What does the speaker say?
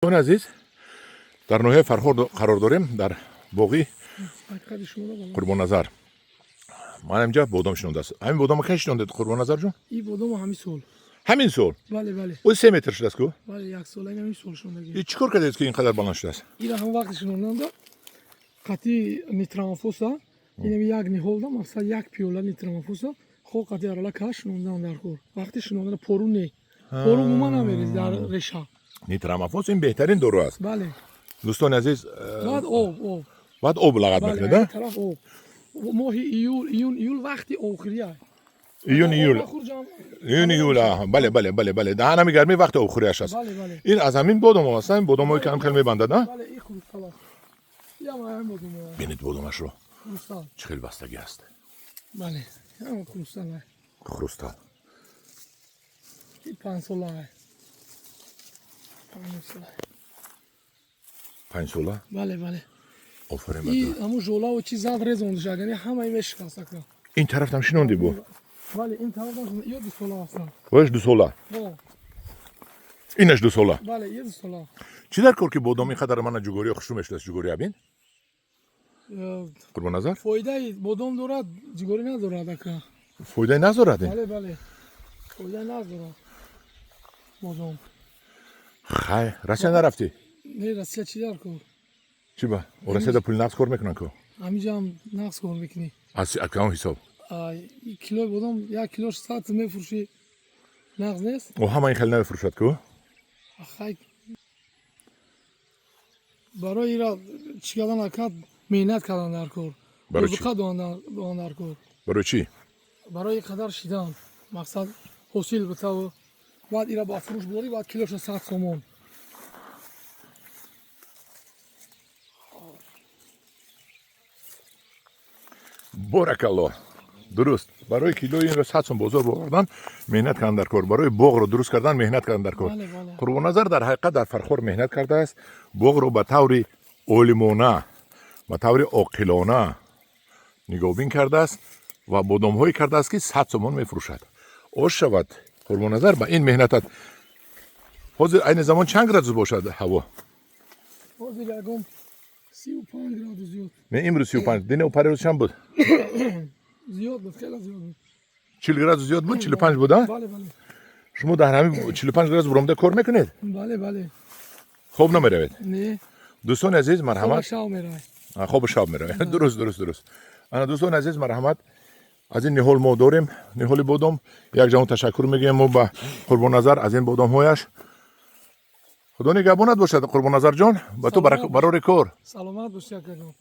Дӯстони азиз, дар ноҳияи Фархор қарор дорем, дар боғи Қурбонназар. Ман инҷа бодом шинондааст. Ҳамин бодома кай шинондед, Қурбонназар ҷон? И бодомо ҳамин сол. Ҳамин сол? Бале, бале. О, 3 метр шудааст ку? Бале, як сола, ҳамин сол шинондагӣ. И чӣ кор кардед, ки ин қадар баланд шудааст? Ира ҳам вақти шинонданда қати нитрамофоса, инами як ниҳолда, мақсад, як пиёла нитрамофоса хок қати арала каш шинондан дар кор. Вақти шинондана пору не, пору умуман намерез дар реша. Нитрамофос ин беҳтарин дору аст. Бале. Дӯстони азиз, баъд об, об. Баъд об лағат мекунед, а? Тараф об, моҳи июл, июн, июл вақти обхӯрия. Июн, июл, июн, июл, бале, бале, бале, бале, даҳан ҳами гармӣ вақти обхӯрияш аст. Бале, бале. Ин аз ҳамин бодом аст, ин бодомҳое ки ҳам хел мебандад, а? Бале, и хрустал аст, ям ҳамин бодом. Бинед бодомашро. Хрустал. Чӣ хел бастагӣ аст. Бале, ҳама хрустал. Хрустал. И 5 сола, 5 сола. 5 сола? Бале, бале. Офарин. И ҳамун жолаву чи зад, резондиш, агар ҳамаи мешикаст ака. Ин тарафтам шинонди бу? Бале, ин тарафам ё 2 сола ҳастанд. Вош 2 сола, инаш 2 сола? Бале, ё 2 сола. Чӣ дар кор, ки бодом ин қадар мана ҷугориё хушрӯ мешудааст? Ҷугория бин, Қурбонназар. Фоидаи бодом дорад, ҷугорӣ надорад, ака. Фоидаи надорад ин? Бале, бале, фоида надорад бодом. Хай, Россия нарафтӣ? Не, Россия чӣ дар кор? Чӣ ба? Россияда пули нақд кор мекунанд ку. Ҳамиҷаам нақд кор мекунӣ. Аз кадом ҳисоб? Килои бодом, як килош 100 мефурӯшӣ, нақд нест? О, ҳама ин хеле намефурӯшад ку. Хай, барои ира чӣ кардан, ака, меҳнат кардан дар кор. Барои чӣ? Озуқа додан дар кор. Барои чӣ? Барои қадар шидан, мақсад, ҳосил битаву баъд ира ба фурӯш борӣ, баъд килоша 100 сомон. Боракалло, дуруст. Барои килои инро 100 сом бозор бовардан, меҳнат кардан дар кор. Барои боғро дуруст кардан, меҳнат кардан дар кор. Қурбонназар дар ҳақиқат дар Фархор меҳнат кардааст, боғро ба таври олимона, ба таври оқилона нигоҳбин кардааст ва бодомҳое кардааст, ки 100 сомон мефурӯшад. Ош шавад, Қурбонназар, ба ин меҳнатат. Ҳозир айни замон чанд градус бошад ҳаво? Ҳозир ягон 35 градус зиёд. Не, имрӯз 35, динаву парирӯз чанд буд? Зиёд буд, хеле зиёд буд. 40 градус зиёд буд, 45 буд, а? Бале, бале. Шумо дар ҳамин 45 градус буромада кор мекунед? Бале, бале. Хоб намеравед? Не. Дӯстони азиз, марҳамат. Шав меравад. Хобу шаб меравед. Дуруст, дуруст, дуруст. Ана, дӯстони азиз, марҳамат, аз ин ниҳол мо дорем, ниҳоли бодом. Як ҷаҳон ташаккур мегӯем мо ба Қурбонназар аз ин бодомҳояш. Худо нигаҳбонат бошад, Қурбонназарҷон, ба ту барори кор. Саломат бошӣ, акаҷон.